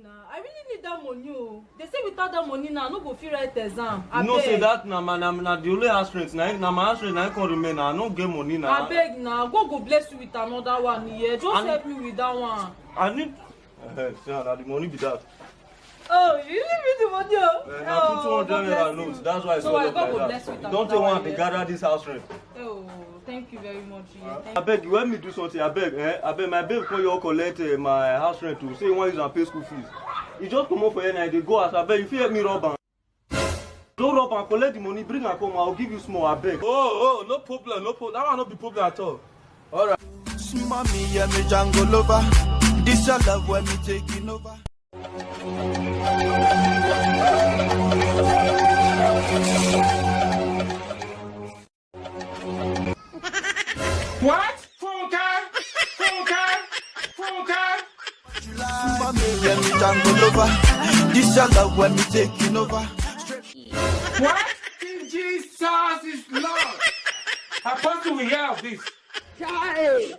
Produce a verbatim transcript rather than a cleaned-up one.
Na, I really need that money o. They say without that money now, I no go fit write exam. You know say that na my, na, na the only house rent, na, na my house rent, na I come remain, na I no get money na. Abeg na, God go bless you with another one here. Just help me with that one. I need, eh, see, na the money be that. Oh, you really need the money o. Eh, na two hundred naira note. That's why I swallow like that. Don't take one to gather this house rent. Oh, thank you very much. Abeg, you help me do something, abeg, eh? Abeg, my babe come here collect, eh, my house rent o. Say he wan use am pay school fees. He just comot for here now, he dey go house. Abeg, you fit help me rub am? Don't rub am, collect the money, bring am come, I will give you small, abeg. Oh, oh, no problem, no problem. That one no be problem at all. All right. Mommy, yeah, me jungle over. This your love when me taking over. What? Funke? Funke? Funke? Mommy, yeah, me jungle over. This your love when me taking over. What? Jesus is Lord. Apostle, we hear of this. Chai!